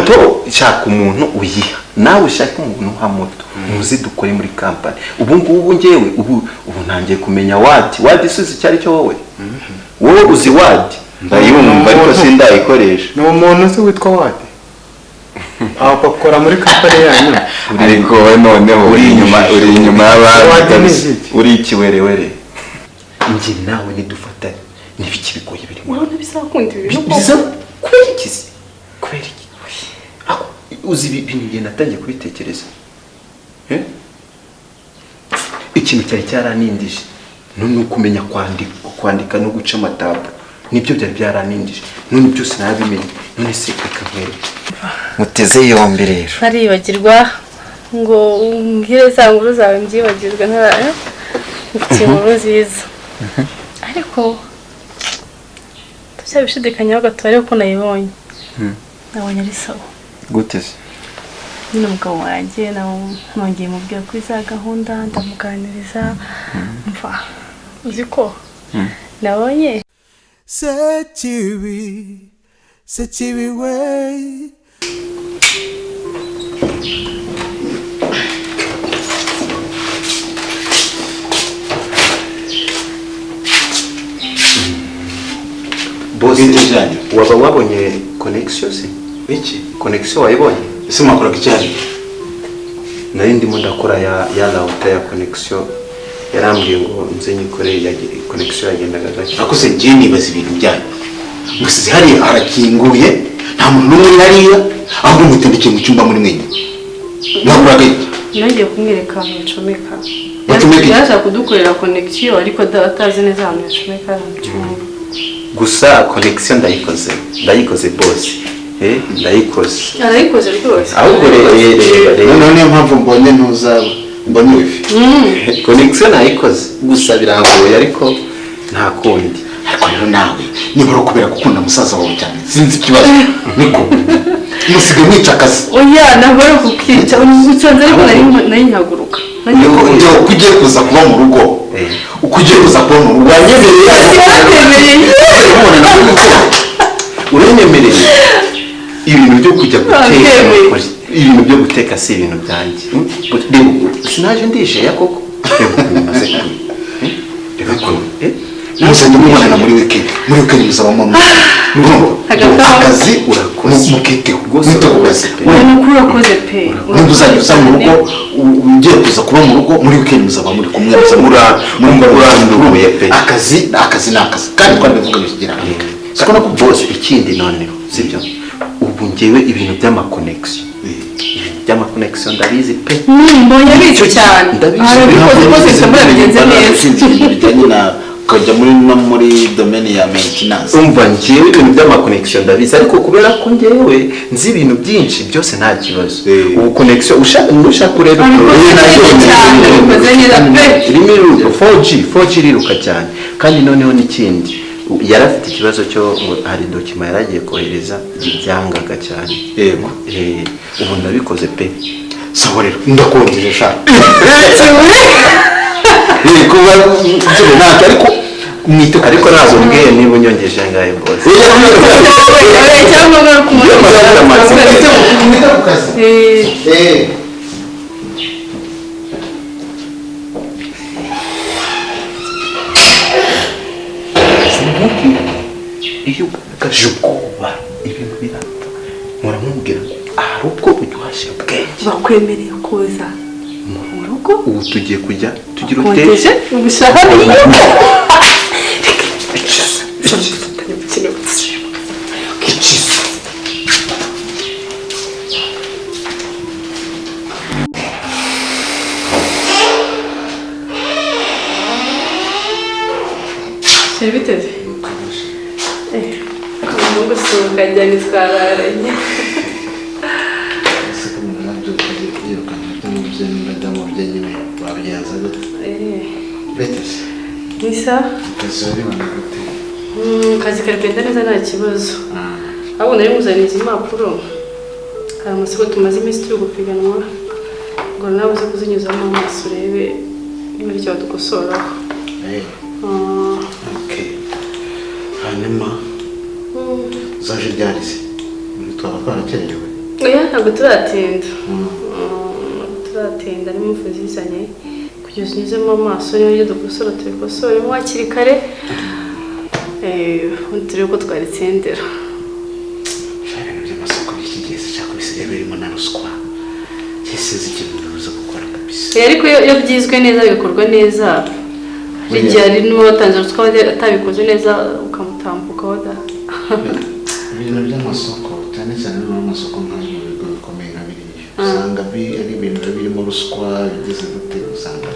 Moto, shaka umuntu uyiha, nawe ushake umuntu uha moto, muze dukore muri kampani. Ubu ngubu ngewe ubu ntangiye kumenya Word. Word isuzi icyo ari cyo? Wowe uzi Word? Ndayumva, ariko sindayikoresha. Ni umuntu se witwa Word aho bakora muri kampani yanyu? Ariko wowe noneho uri inyuma y'abandi Word ni kabisa. iki? Uri ikiwerewere. Njye nawe nidufatanye, n'ibiki bigoye birimo? Urabona bizakunda ibi bintu? Biza kubera iki se? Kubera iki? Ako, uzi ibi bintu ngenda natangiye kubitekereza? Eh? Ikintu cyari cyaranindije none ukumenya kwandika no guca amataburo, nibyo byari byaranindije. None byose narabimenye. None se reka nkwereke. Muteze yombi rero. Ntaribagirwa ngo umbwire za nkuru zawe, mbyibagirwe ntara. Mfite inkuru nziza, ariko tucyabishidikanyaho gato, ariko nayibonye, nabonye ari sawa. Gute se? Nyine umugabo wanjye nongeye mubwira kuri za gahunda, ndamuganiriza. Mva, uzi ko nabonye Sekibi, Sekibi we. Bose. Bwite byanyu. Waba wabonye connection se? Iki? Connection wayibonye? Ese mwakoraga icyayi? Nari ndimo ndakora ya router ya connection. Yarambwiye ngo nze nyikore ya connection, yagendaga gake. Ariko se njyewe nibaza ibintu byanyu. Musize hariya harakinguye, nta muntu n'umwe uri hariya, ahubwo mutendekiye mu cyumba muri mwenyine. Mwakoraga iki? Nongeye kumwereka ahantu bacomeka. Bacomeka iki? Yaje kudukorera connection, ariko atazi neza ahantu bacomeka mu cyumba. Gusa connection ndayikoze, ndayikoze boss, ndayikoze. Arayikoze rwose. Ahubwo reba. Noneho niyo mpamvu mbonye ntuzaba mbonye wifi. Connection nayikoze, gusa birangoye, ariko nta kundi. Ariko rero nawe niba uri ukubera gukunda musaza wawe cyane, sinzi ikibazo, niko musigaye mwica akazi. Oya, ntabwo ari ukukica usanze, ariko nari nyihaguruka. Uko ugiye kuza kuba mu rugo, uko ugiye kuza kuba mu rugo. Wanyemereye? Yaratemereye. Uranyemereye ibintu byo kujya guteka? Wabyemeye. Nukuri, ibintu byo guteka si ibintu byanjye. Reba ubu sinaje ndisheya koko. Reba ukuntu maze reba ukuntu Muzajya mubonana muri weekend. Muri weekend muzaba murumva. Hagati aho. Akazi Urakoze. mukiteho. Rwose Mwite ku kazi. urakoze pe. Oya, ni ukuri urakoze pe. Nimba uzajya uza mu rugo, ugiye kuza kuba mu rugo, muri weekend muzaba muri kumwe, muzaba Uranduhuye pe. Akazi akazi ni akazi, kandi twarabivuga kugira Siko nakubwiye? Bose, ikindi noneho sibyo, ubu ngewe ibintu by'ama connection ndabizi pe. Mbonye abizi cyane. Ndabizi. Arabikoze rwose, mbona bigenze neza. Ushinzwe ibintu bijyanye na, ukajya muri no muri domaine ya maintenance. Umva, ngewe ibintu by'ama connection ndabizi, ariko kubera ko ngewe nzi ibintu byinshi byose, nta kibazo. Ubu connection ushaka nushaka urebe. Abikoze neza cyane, abikoze neza pe. Irimo iriruka 4G, 4G iriruka cyane. Kandi noneho n'ikindi, yari afite ikibazo cyo ngo hari document yari agiye kohereza byangaga cyane. Yego. Ubu ndabikoze pe. Sawa rero, ndakongeje sha. Kuba ntacyo, ariko mwite ku Ariko ntabwo mbwiye niba unyongeje angahe, bose. Cyangwa Mwite ku kazi. Iyo ugaragaje ubwoba ibintu birapfa. Muramubwira ngo hari ubwo buryoshye ubwenge. Bakwemereye kuza mu rugo. Ubu tugiye kujya tugira ute? Kongeje umushahara iyo. Ikiza. Ikiza. Sheri, biteze gusohoka njyana twararanye. Ese ko umuntu nabyuka agiye kubyirukanka utamubye madamu nyine, wabigenza gute? Bete se? Nisa. Akazi urabibona gute? Akazi kagenda neza, nta kibazo. Ahubwo nari muzaniye izi mpapuro, hari amasoko tumaze iminsi turi gupiganwa, ngo nawe uze kuzinyuzamo amaso urebe niba ari icyo wadukosoraho. Okay, hanyuma zaje ryari se? Twaba twarakererewe? Oya, ntabwo turatinda. Turatinda, ni mpamvu zizanye kugeza unyuzemo amaso, niba ibyo dukosora tubikosoremo hakiri kare, ubundi turebe ko twaritsindira. Ibintu by'amasoko by'iki gihe sinshaka, bisigaye birimo na ruswa. Sinzi ikintu bibuza gukora kabisa. Ariko iyo byizwe neza, bigakorwa neza, hari igihe hari n'uwo watanze ruswa atabikoze neza ukamutambukaho da. Ibintu by'amasoko, cyane cyane n'amasoko nk'ayo mu bigo bikomeye nka biriya, usanga ari ibintu biba birimo ruswa bigeze gute, usanga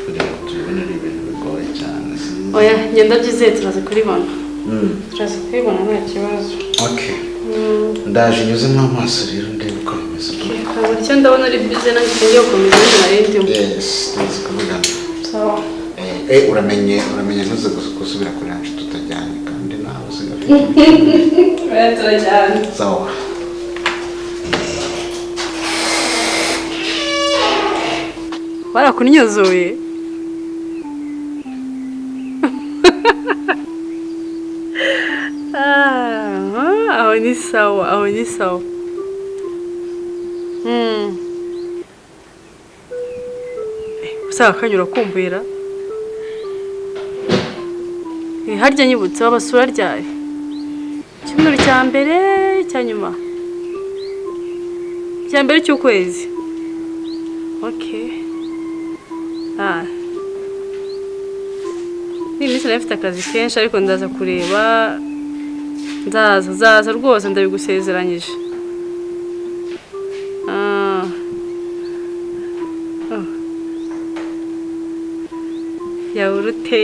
kugira ngo tubibone ari ibintu bigoye cyane. Sinzi. Oya, ngenda byizeye, turaza kuribona, turaza kuribona, nta kibazo. Okay, ndaje nyuzemo amaso rero ndebe uko bimeze. Kabura icyo, ndabona ari bize, nanjye ngiye gukomeza ibindi nari ndimo. Yes, tuzi kuvugana. Sawa. Uramenye, uramenye, ntuze gusubira kuri yacu tutajyanye, kandi nawe usigaye. Oya, turajyana. Sawa. Barakunyuzuye. Ah, aho ni sawa, aho ni sawa. Usanga akanyura kumbwira. Harya nyibutse, wabasura ryari? Icyumweru cya mbere cya nyuma, cya mbere cy'ukwezi. Okay. Ah. Ni iminsi nari mfite akazi kenshi, ariko ndaza kureba, nzaza, nzaza rwose, ndabigusezeranyije. Ah. Oh. Yawurute,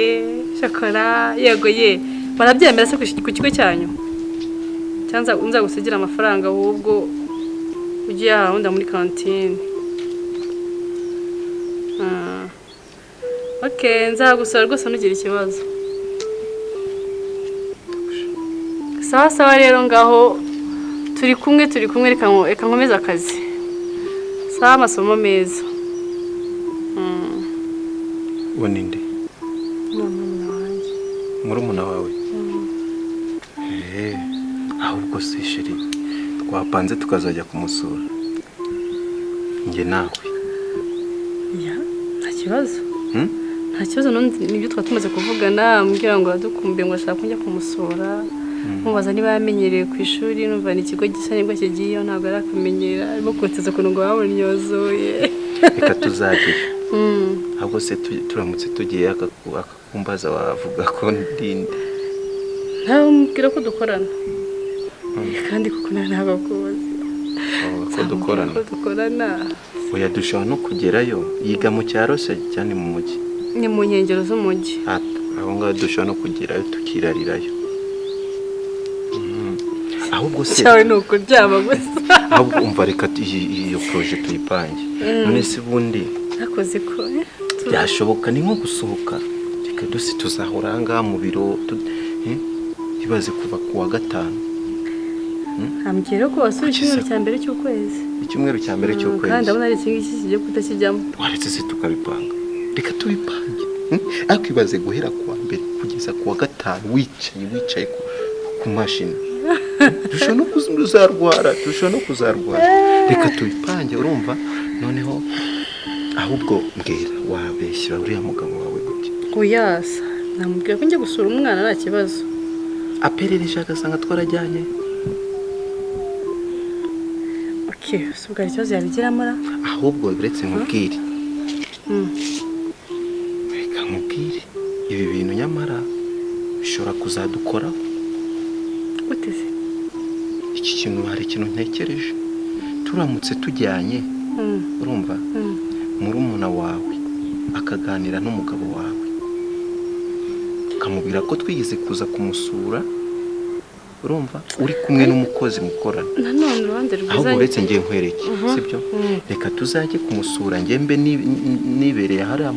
shokora, yego ye, barabyemera se ku kigo cyanyu? Cyangwa nzagusigira amafaranga ahubwo ujye wenda muri kantine. Ah. Okay, nzagusura rwose, ntugire ikibazo. Sawa sawa rero, ngaho turi kumwe, turi kumwe, reka nkomeze akazi. Sawa, amasomo meza. Uwo ni nde? Ni murumuna wanjye. Murumuna wawe? Ahubwo se chérie, twapanze tukazajya kumusura njye nawe? Ya, nta kibazo. Hmm? Nta kibazo, n'undi nibyo twari tumaze kuvugana, ambwira ngo aradukumbuye, ngo ashaka kujya kumusura. Mubaza niba yamenyereye ku ishuri, numva ni ikigo gishya nibwo kigiyeyo, ntabwo arakamenyera, arimo kunseza ukuntu ngo babunyozuye. Reka tuzajyayo. Ahubwo se turamutse tugiye akakumbaza, wavuga ko ndinde? Ntamubwira ko dukorana. Kandi kuko nawe ntabwo akuzi. Ko dukorana? Ko dukorana. Oya, dushobora no kugerayo. Yiga mu cyaro se cyane mu mujyi? Ni mu nkengero z'umujyi. Aho ngaho dushobora no kugerayo tukirarirayo. Ahubwo se Cyawe ni ukuryama gusa. Ahubwo umva, reka iyo projet tuyipange. None se ubundi Nakoze ko byashoboka? Ni nko gusohoka, reka dusi tuzahora aha ngaha mu biro, ibaze kuva ku wa gatanu. Ambwira ko wasura icyumweru cya mbere cy'ukwezi. Icyumweru cya mbere cy'ukwezi. Kandi ndabona ari iki ngiki kigiye kutakijyamo. Waretse se tukabipanga? Reka tubipange. Ariko ibaze guhera ku wa mbere kugeza ku wa gatanu wicaye, wicaye ku mashini. Dushobora no kuzarwara, dushobora no kuzarwara. Reka tubipange, urumva? Noneho ahubwo mbwira, wabeshyira uriya mugabo wawe gute? Oya, namubwira ko njya gusura umwana, nta kibazo. Aperereje agasanga twarajyanye? Okay, si ubwo hari ikibazo yabigiramo ra? Ahubwo uretse nkubwire, reka nkubwire, ibi bintu nyamara bishobora kuzadukoraho. Gute se? Iki kintu, hari ikintu ntekereje. Turamutse tujyanye, urumva, murumuna wawe akaganira n'umugabo wawe, akamubwira ko twigeze kuza kumusura, urumva, uri kumwe n'umukozi mukorana. Nanone uruhande rwiza Ahubwo uretse ngiye nkwereke, sibyo? Reka tuzajye kumusura, njye mbe nibereye hariya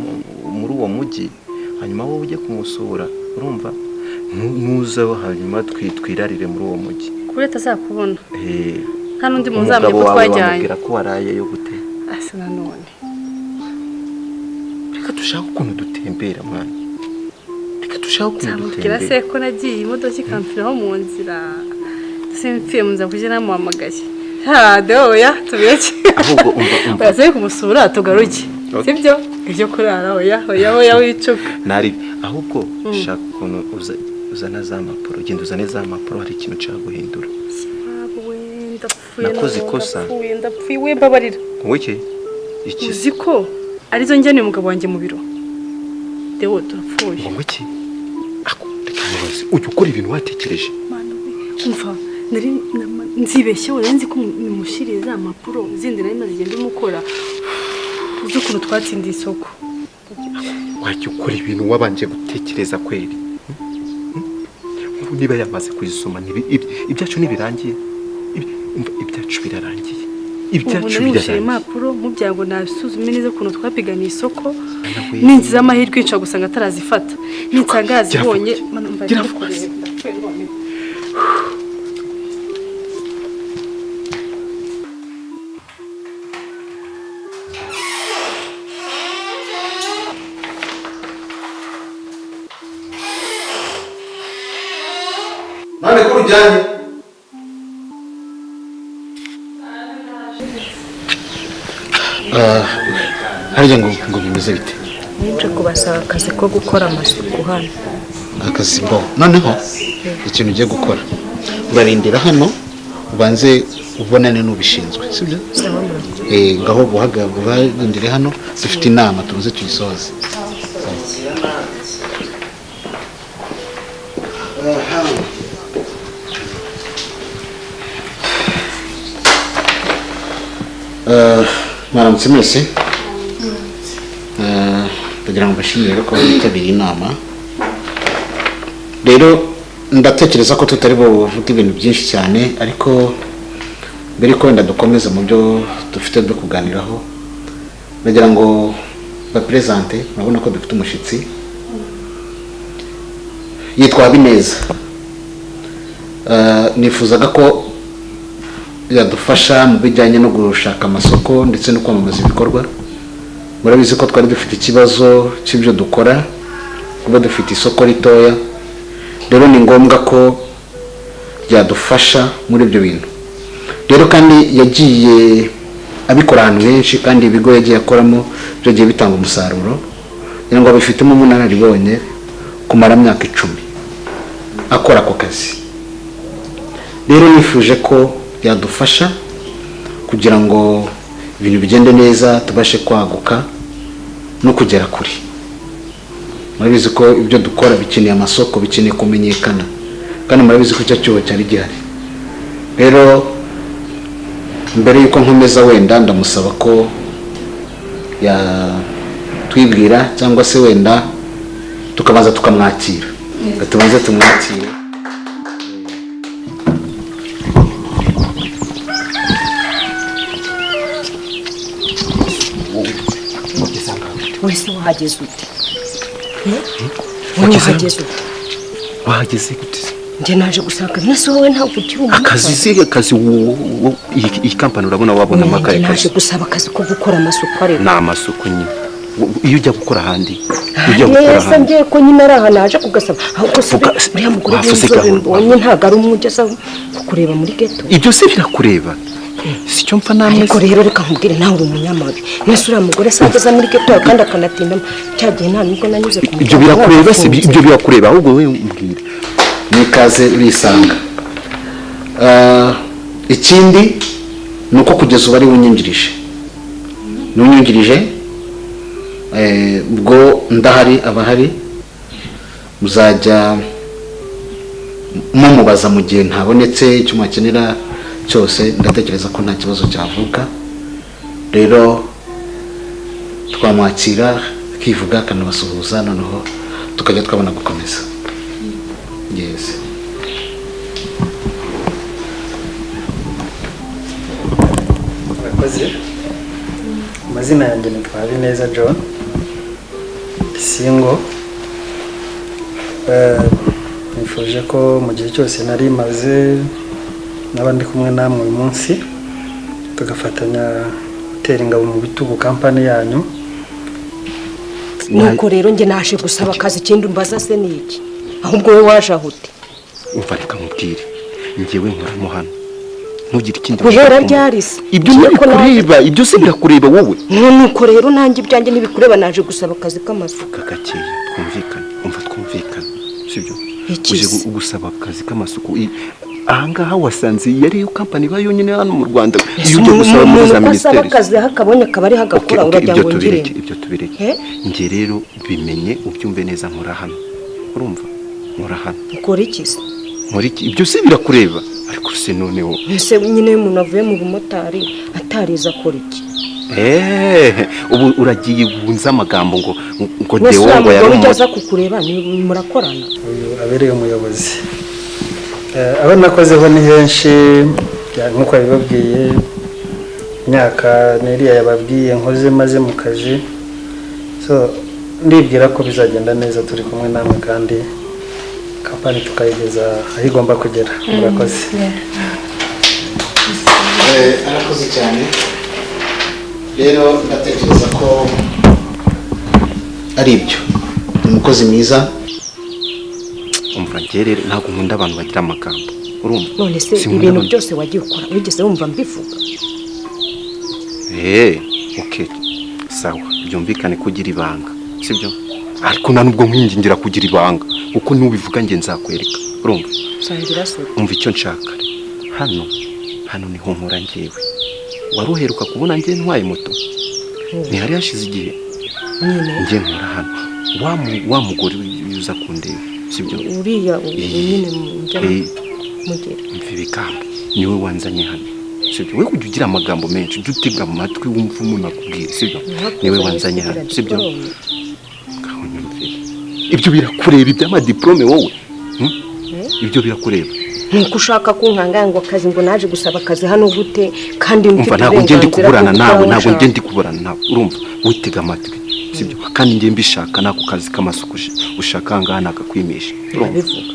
muri uwo mujyi, hanyuma wowe ujye kumusura, urumva? Nuza hanyuma twirarire muri uwo mujyi. Ku buryo atazakubona. Nta n'undi muntu Umugabo uzamenya ko wawe twajyanye. wamubwira ko warayeyo gute? Asa nanone. Reka dushake ukuntu dutembera, mwana, reka dushake ukuntu Nzamubwira se dutembera. ko nagiye imodoka ikamfiraho mu nzira, se mpfiye mu nzira kujya namuhamagaye? Ha, Deo, oya, tubireke. Ahubwo umva, umva. Oya, tujye kumusura tugaruke. Okay. Sibyo? Ibyo kurara, oya, oya, oya, wicuka. Nari ahubwo shaka ukuntu uzana za mpapuro, genda uzane za mpapuro, hari ikintu nshaka guhindura. We, ndapfuye. Nakoze Noneho ikosa. Ndapfuye, ndapfuye we, mbabarira. Wowe iki? Uzi ko arizo njyaniye umugabo wanjye mu biro? Deo, turapfuye. Ngo iki? Ako reka nkubaze, ujya ukora ibintu watekereje? Mana we, umva, nari nzibeshyeho, nari nzi ko nimushyiriye za mpapuro zindi nari maze igihe ndimo gukora z'ukuntu twatsindiye isoko. Wajya ukora ibintu wabanje gutekereza kweri? Ubu niba yamaze kuzisoma, ibyacu ntibirangiye. Umva, ibyacu birarangiye. Ubu Ibyacu nari mushyiriye birarangiye. impapuro mu byago, nabisuzume neza ukuntu twapiganiye isoko. Nawe. Ninziza amahirwe nshobora gusanga atarazifata, ninsanga yazibonye. Gira vuba. Mana, umva, Gira ndi vuba. kureba, ndapfuye none. None ko ujyanye? Harya ngo bimeze bite? Nje kubasaba akazi ko gukora amasuku hano. Akazi mbo. Noneho ikintu ugiye gukora, urarindira hano ubanze ubonane n'ubishinzwe, sibyo? Sawa, murakoze. Ngaho buhagarindire hano, dufite inama tuze tuyisoze. Mwaramutse mwese. Ndagira ngo mbashimire ko bitabiriye inama. Rero ndatekereza ko tutari buvuge ibintu byinshi cyane, ariko mbere ko wenda dukomeza mu byo dufite byo kuganiraho, ndagira ngo baperezante. Murabona ko dufite umushyitsi yitwa Habineza. Nifuzaga ko yadufasha mu bijyanye no gushaka amasoko ndetse no kwamamaza ibikorwa. Murabizi ko twari dufite ikibazo cy'ibyo dukora, kuba dufite isoko ritoya. Rero ni ngombwa ko ryadufasha muri ibyo bintu. Rero kandi yagiye abikora ahantu henshi, kandi ibigo yagiye akoramo byagiye bitanga umusaruro, kugira ngo abifitemo ubunararibonye kumara myaka 10 akora ako kazi. Rero nifuje ko yadufasha kugira ngo ibintu bigende neza, tubashe kwaguka no kugera kure. Murabizi ko ibyo dukora bikeneye amasoko, bikeneye kumenyekana, kandi murabizi ko icyo cyuho cyari gihari. Rero mbere y'uko nkomeza, wenda ndamusaba ko yatwibwira, cyangwa se wenda tukabanza tukamwakira. Reka tubanze tumwakire. Wese wahageze ute? Wowe wahageze ute? Wahageze gute se? Njye naje gusanga mwese, wowe ntabwo ukiri umumotari. Akazi se, akazi iyi kampani urabona wabonamo Njye akahe naje kazi? gusaba akazi ko gukora amasuku, ariko Ni amasuku nyine. Iyo ujya gukora ahandi, ujya gukora neza ahandi. Ngiye ko nyine ari aha naje kugasaba, ahubwo se uriya mugore Wavuze w'inzobe gahoro. mbonye ntabwo ari umwe ugeza kukureba muri geto? Ibyo se birakureba? Si cyo mpfa namwe Ariko se. rero reka nkubwire, nawe uri umunyamabi. Mwese uriya mugore se ageza muri geto kandi akanatinda, cya gihe nta nubwo nanyuze ku Ibyo muryango birakureba se? wafunze. Ibyo birakureba? Ahubwo wowe mbwira. N'ikaze, urisanga. Ikindi ni uko kugeza ubu ari we unyungirije, ni unyungirije. Ubwo ndahari, abahari muzajya mumubaza mu gihe ntabonetse icyo mwakenera cyose. Ndatekereza ko nta kibazo cyavuka. Rero twamwakira akivuga, akanabasuhuza, noneho tukajya twabona gukomeza. Yes. Murakoze. Amazina yanjye nitwa Habineza John single. Nifuje ko mu gihe cyose nari maze naba ndi kumwe namwe uyu munsi, tugafatanya gutera ingabo mu bitugu kampani yanyu. Nuko rero njye naje gusaba akazi, ikindi umbaza se ni iki? Ahubwo wowe waje aho ute? Umva, reka nkubwire, njyewe nkoramo hano. Ntugire ikindi Guhera uvuga. ryari se? Ibyo Ngiye ko naje- ntibikureba, ibyo se birakureba wowe? Nuko rero nanjye ibyanjye ntibikureba, naje gusaba akazi k'amasuku. Gakeya twumvikane, umva, twumvikane, sibyo? Iki Uje se? gusaba akazi k'amasuku. Ahangaha wasanze iyi ariyo kampani iba yonyine hano mu Rwanda? Ese Iyo ujya gusaba muri umuntu za uko asaba minisiteri. akazi aho akabonye akaba ariho Okay, agakora, okay, uragira ibyo ngo tubireke, ngire ibyo tubireke. Eh? Njye rero bimenye, ubyumve neza, nkora hano, urumva? Nkora hano. Ukora iki se? Nkora iki? Ibyo se birakureba? Ariko se noneho Ese nyine iyo umuntu avuye mu bumotari atarize akora iki? Ubu uragiye wunze amagambo ngo Mwese Deo uriya ngo yari mugore ujya aza umumotari. kukureba, ni murakorana? Uyu abereye umuyobozi. Abo nakozeho ni henshi, nk'uko yabibabwiye, imyaka n'iriya yababwiye nkoze maze mu kazi. So ndibwira ko bizagenda neza turi kumwe namwe, kandi kampani tukayigeza aho igomba kugera. Murakoze. Arakoze cyane. Rero ndatekereza ko ari ibyo, ni umukozi mwiza. Umva, njye rero ntabwo nkunda abantu bagira amagambo, urumva? None se Sinkunda ibintu abantu- byose wagiye ukora wigeze wumva mbivuga? Okay, sawa, byumvikane ko ugira ibanga, sibyo? Ariko nta nubwo nkwingingira kugira ibanga, kuko nubivuga njye nzakwereka, urumva? Sangira se. Umva icyo nshaka. Hano, hano niho nkora njyewe. Wari uheruka kubona njye ntwaye moto, ntihari hashize igihe. Nyine. Njye nkora hano. Wa mugore uza kundeba, sibyo? Uriya nyine mujya mugera. Umva ibigambo, niwe wanzanye hano, sibyo? We kujya ugira amagambo menshi, ujye utega amatwi wumva umuntu akubwira, sibyo? Niwe wanzanye hano, sibyo? Ngaho nyumvira, ibyo birakureba iby'amadiplome wowe? Hmm? Ibyo birakureba? Nuko ushaka kunkanga ngo akazi, ngo naje gusaba akazi hano gute kandi Umva, mfite ntabwo njye ndi uburenganzira kuburana bwo nawe, gukora aho ntabwo njye nshaka. ndi kuburana nawe, urumva? Witega amatwi, sibyo? Kandi njye mbishaka n'ako kazi k'amasuku ushaka aha ngaha nakakwimisha, urumva? Urabivuga.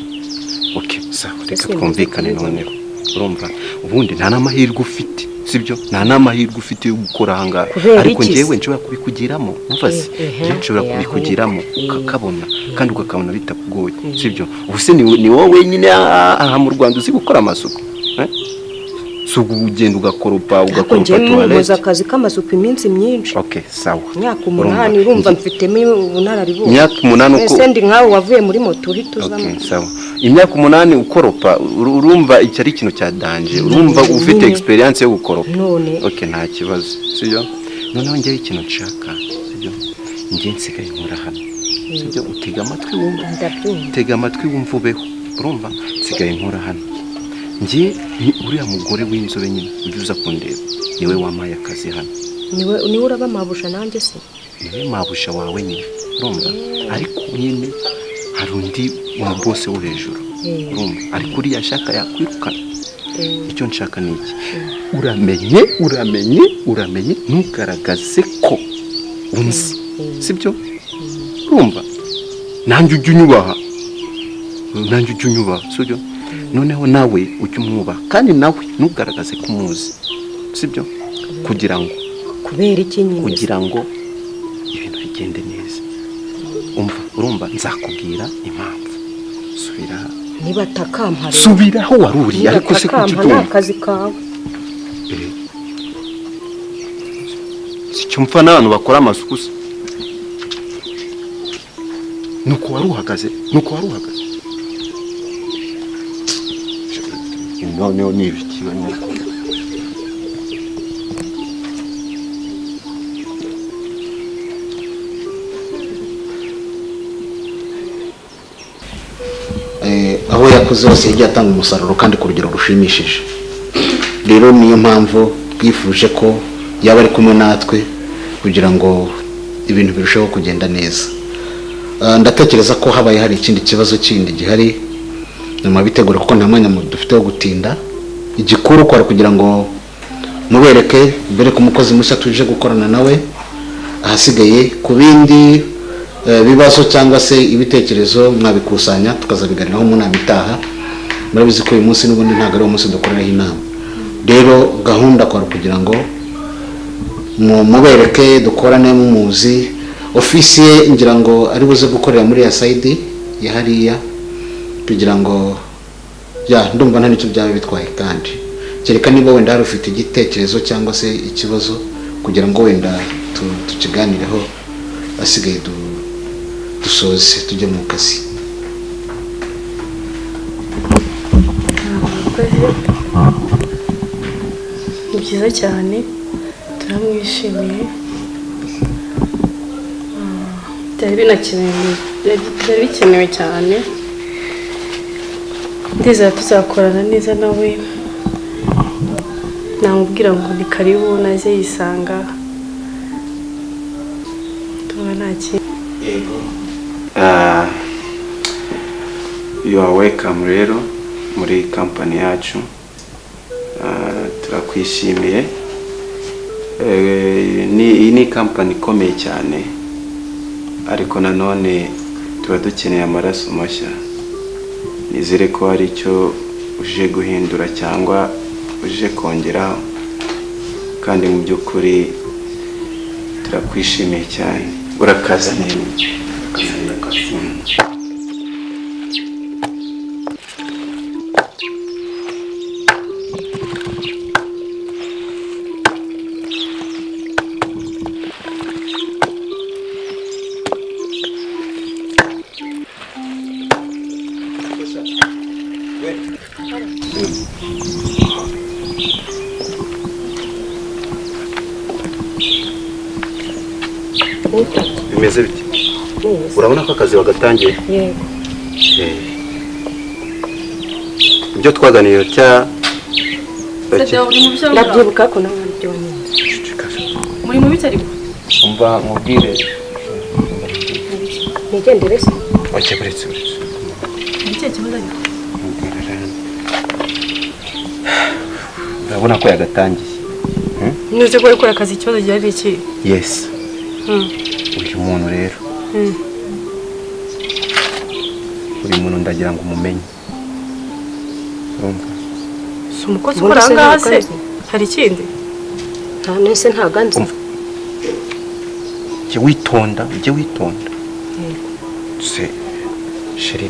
Okay, sawa, reka Ese twumvikane. bivuga. Noneho urumva, ubundi nta n'amahirwe ufite, sibyo? Nta n'amahirwe ufite yo gukora aha ngaha. Kubera Ariko iki se? njyewe nshobora kubikugiramo, umva se? Njyewe nshobora kubikugiramo ukakabona, kandi ukakabona bitakugoye, sibyo? Ubu se ni wowe wenyine aha mu Rwanda uzi gukora amasuku, eh? Si ugenda ugakoropa, Ariko ugakoropa njyewe nkoze toilette. akazi k'amasuku iminsi myinshi. Okay, sawa. Imyaka Urumva, 8, urumva mfitemo ubunararibonye. Imyaka 8 uko Ese ndi nkawe wavuye muri moto uhita uzamo? Okay, sawa. Imyaka 8 ukoropa, urumva iki ari ikintu cya danger. Urumva ufite Nyine. experience yo gukoropa. None. Okay, nta kibazo, sibyo? Noneho njyewe ikintu nshaka, sibyo? Njye nsigaye nkora hano, sibyo? Utega amatwi wumva. Ndabyumva. Tega amatwi wumva ubeho, urumva? Nsigaye nkora hano. Njye ni uriya mugore w'inzobe nyine ujya uza kundeba, niwe wampaye akazi hano. Niwe uraba mabusha nanjye se? Niwe mabusha wawe nyine, urumva? Ariko nyine hari undi wa boss wo hejuru, urumva? Ariko uriya ashaka yakwirukana. Icyo nshaka ni iki: uramenye, uramenye, uramenye, ntugaragaze ko unzi, sibyo? Urumva, nanjye ujya unyubaha, nanjye ujya unyubaha, sibyo? Noneho nawe ujye umwubaha, kandi nawe ntugaragaze ko umuzi, sibyo? Kugira ngo Kubera iki nyine se? Kugira ngo ibintu bigende neza. Umva, urumva, nzakubwira impamvu. Subira. Niba atakampa rero. Subira aho wari uri. Niba Ariko se kuki atakampa ni utumva? akazi kawe. Si cyo mpfa n'abantu bakora amasuku se? Nuko wari uhagaze, nuko wari uhagaze. Noneho ni ibiki? Aho yakoze hose yagiye atanga umusaruro kandi ku rugero rushimishije. Rero niyo mpamvu twifuje ko yaba ari kumwe natwe kugira ngo ibintu birusheho kugenda neza. Ndatekereza ko habaye hari ikindi kibazo kindi gihari nyuma bitegura, kuko nta mwanya dufite wo gutinda. Igikuru kwari kugira ngo mubereke mbere ku mukozi mushya tuje gukorana nawe. Ahasigaye ku bindi bibazo cyangwa se ibitekerezo mwabikusanya tukazabiganiraho mu nama itaha. Murabizi ko uyu munsi n'ubundi ntabwo ari umunsi dukoreraho inama. Rero gahunda kwari kugira ngo mubereke dukorane mumuzi. Ofisi ye ngira ngo ari buze gukorera muri ya side ya hariya, kugira ngo ya ndumva nta nicyo byaba bitwaye, kandi Kereka niba wenda hari ufite igitekerezo cyangwa se ikibazo kugira ngo wenda tukiganireho, asigaye dusoze tujye mu kazi. Murakoze, ni byiza cyane, turamwishimiye. Byari binakenewe, byari bikenewe cyane. Ndizera tuzakorana neza nawe. Namubwira ngo ni karibu, naze yisanga. Tuba nta kintu. Yego. You are welcome rero muri company yacu. Turakwishimiye. Iyi ni company ikomeye cyane, ariko nanone tuba dukeneye amaraso mashya. Nizere ko hari icyo uje guhindura cyangwa uje kongeraho, kandi mu by'ukuri turakwishimiye cyane. Urakaza neza. Bimeze bite? Urabona ko akazi wagatangiye? Yego. Ibyo twaganiriye cya Uri mu byo? Ndabyibuka ko nawe byonyine. Muri mu biki ariko? Umva mubwire. Nigendere se? Oke, buretse, buretse. Ni ikihe kibazo ariko? Mubwire rero. Urabona ko yagatangiye. Ntuzi ko gukora akazi, ikibazo gihari ni iki? Yes. Uyu muntu rero, uyu muntu ndagira ngo umumenye, urumva? Si umukozi Ubundi ukora se aha ngaha ntabwo se? anzi. Hari ikindi? Nta nese, ntabwo anzi. Umva. Ujye witonda, ujye witonda. Se chérie,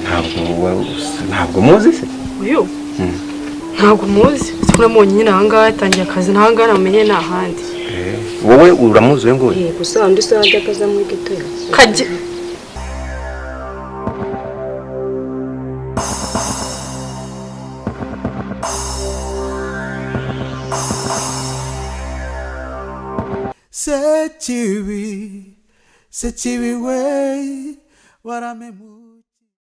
ntabwo muzi se? Uyu ntabwo muzi. Siko namubonye nyine aha ngaha yatangiye akazi, nta ngaha namenye, ni ahandi. Wowe uramuzi uyu nguyu? Yego, se undi se wajya akaza muri ghetto yawe? Kajya. Sekibi, sekibi we, waramemu.